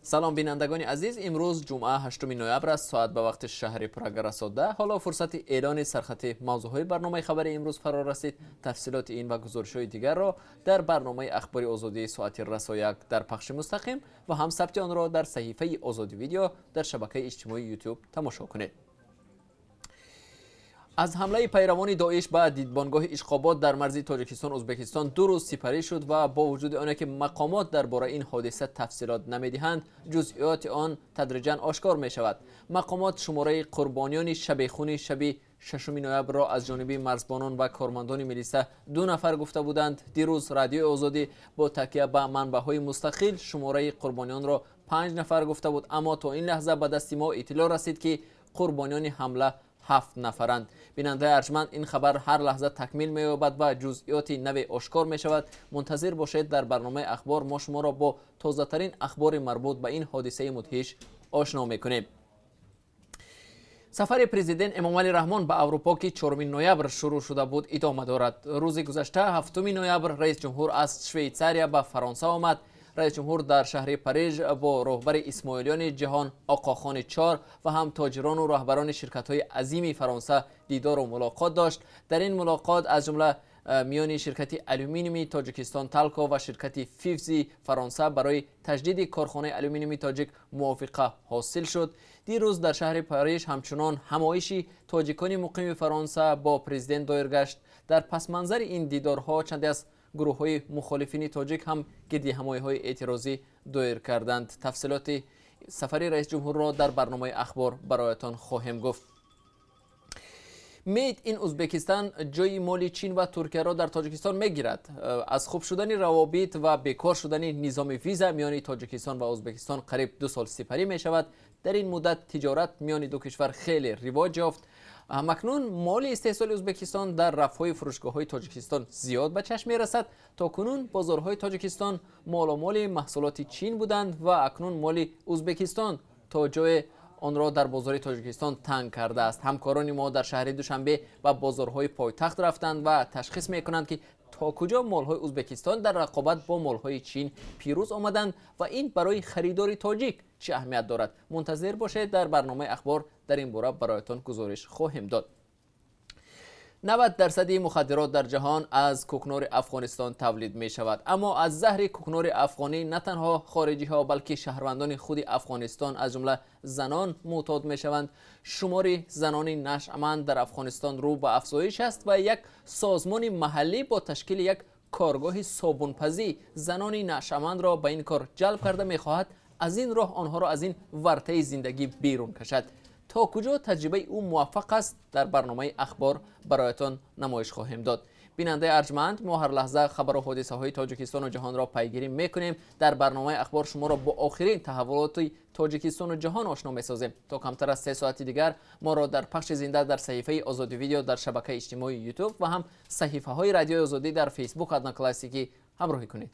Салом, бинандагони азиз. Имрӯз ҷумъа, 8 ноябр аст. Соат ба вақти шаҳри Прага расо 10. Ҳоло фурсати эълони сархати мавзӯъҳои барномаи хабари имрӯз фаро расид. Тафсилоти ин ва гузоришҳои дигарро дар барномаи Ахбори Озодӣ соати расо 1 дар пахши мустақим ва ҳам сабти онро дар саҳифаи Озодӣ Видео дар шабакаи иҷтимоии Ютуб тамошо кунед. Аз ҳамлаи пайравони Доиш ба дидбонгоҳи Ишқобод дар марзи Тоҷикистон Ӯзбекистон 2 рӯз сипарӣ шуд ва бо вуҷуди оне ки мақомот дар бораи ин ҳодиса тафсилот намедиҳанд, ҷузъиёти он тадриҷан ошкор мешавад. Мақомот шумораи қурбониёни шабехуни шаби 6 ноябрро аз ҷониби марзбонон ва кормандони милиса 2 нафар гуфта буданд. Дирӯз Радиои Озодӣ бо такя ба манбаъҳои мустақил шумораи қурбониёнро 5 нафар гуфта буд, аммо то ин лаҳза ба дасти мо иттилоъ расид, ки қурбониёни ҳамла 7 нафаранд. Бинандаи арҷманд, ин хабар ҳар лаҳза такмил меёбад ва ҷузъиёти наве ошкор мешавад. Мунтазир бошед, дар барномаи Ахбор мо шуморо бо тозатарин ахбори марбут ба ин ҳодисаи мудҳиш ошно мекунем. Сафари президент Эмомалӣ Раҳмон ба Аврупо, ки 4 ноябр шурӯъ шуда буд, идома дорад. Рӯзи гузашта, 7 ноябр, раис ҷумҳур аз Швейтсария ба Фаронса омад. Раис ҷумҳур дар шаҳри Париж бо роҳбари исмоилиёни ҷаҳон Оқохони Чор ва ҳам тоҷирону роҳбарони ширкатҳои азими Фаронса дидору мулоқот дошт. Дар ин мулоқот аз ҷумла миёни ширкати алюминиуми Тоҷикистон Талко ва ширкати Фифзи Фаронса барои таҷдиди корхонаи алюминиуми тоҷик мувофиқа ҳосил шуд. Дирӯз дар шаҳри Париж ҳамчунон ҳамоиши тоҷикони муқими Фаронса бо президент доир гашт. Дар пасманзари ин дидорҳо чанде аз гурӯҳҳои мухолифини тоҷик ҳам гирдиҳамоиҳои эътирозӣ доир карданд. Тафсилоти сафари раисҷумҳурро дар барномаи Ахбор бароятон хоҳем гуфт. Made in Узбекистан ҷои моли Чин ва Туркияро дар Тоҷикистон мегирад. Аз хуб шудани равобит ва бекор шудани низоми виза миёни Тоҷикистон ва Ӯзбекистон қариб 2 сол сипарӣ мешавад. Дар ин муддат тиҷорат миёни ду кишвар хеле ривоҷ ёфт. Ҳамакнун моли истеҳсоли Ӯзбекистон дар рафҳои фурӯшгоҳҳои Тоҷикистон зиёд ба чашм мерасад. То кунун бозорҳои Тоҷикистон моломоли маҳсулоти Чин буданд ва акнун моли Ӯзбекистон то ҷое онро дар бозори Тоҷикистон танг кардааст. Ҳамкорони мо дар шаҳри Душанбе ба бозорҳои пойтахт рафтанд ва ташхис мекунанд, ки то куҷо молҳои Ӯзбекистон дар рақобат бо молҳои Чин пирӯз омаданд ва ин барои харидори тоҷик чӣ аҳамият дорад. Мунтазир бошед, дар барномаи Ахбор дар ин бора бароятон гузориш хоҳем дод. 90 дарсади мухаддирот дар ҷаҳон аз кӯкнори Афғонистон тавлид мешавад, аммо аз заҳри кӯкнори афғонӣ на танҳо хориҷиҳо, балки шаҳрвандони худи Афғонистон, аз ҷумла занон, мӯътод мешаванд. Шумори занони нашъаманд дар Афғонистон рӯ ба афзоиш аст ва як созмони маҳаллӣ бо ташкили як коргоҳи собунпазӣ занони нашъамандро ба ин кор ҷалб карда, мехоҳад аз ин роҳ онҳоро аз ин вартаи зиндагӣ берун кашад. То куҷо таҷрибаи ӯ муваффақ аст, дар барномаи Ахбор бароятон намоиш хоҳем дод. Бинандаи арҷманд, мо ҳар лаҳза хабару ҳодисаҳои Тоҷикистону ҷаҳонро пайгирӣ мекунем. Дар барномаи Ахбор шуморо бо охирин таҳаввулоти Тоҷикистону ҷаҳон ошно месозем. То камтар аз 3 соати дигар моро дар пахши зинда дар саҳифаи Озодӣ Видео дар шабакаи иҷтимоии Ютуб ва ҳам саҳифаҳои Радиои Озодӣ дар Фейсбук, Одноклассники ҳамроҳӣ кунед.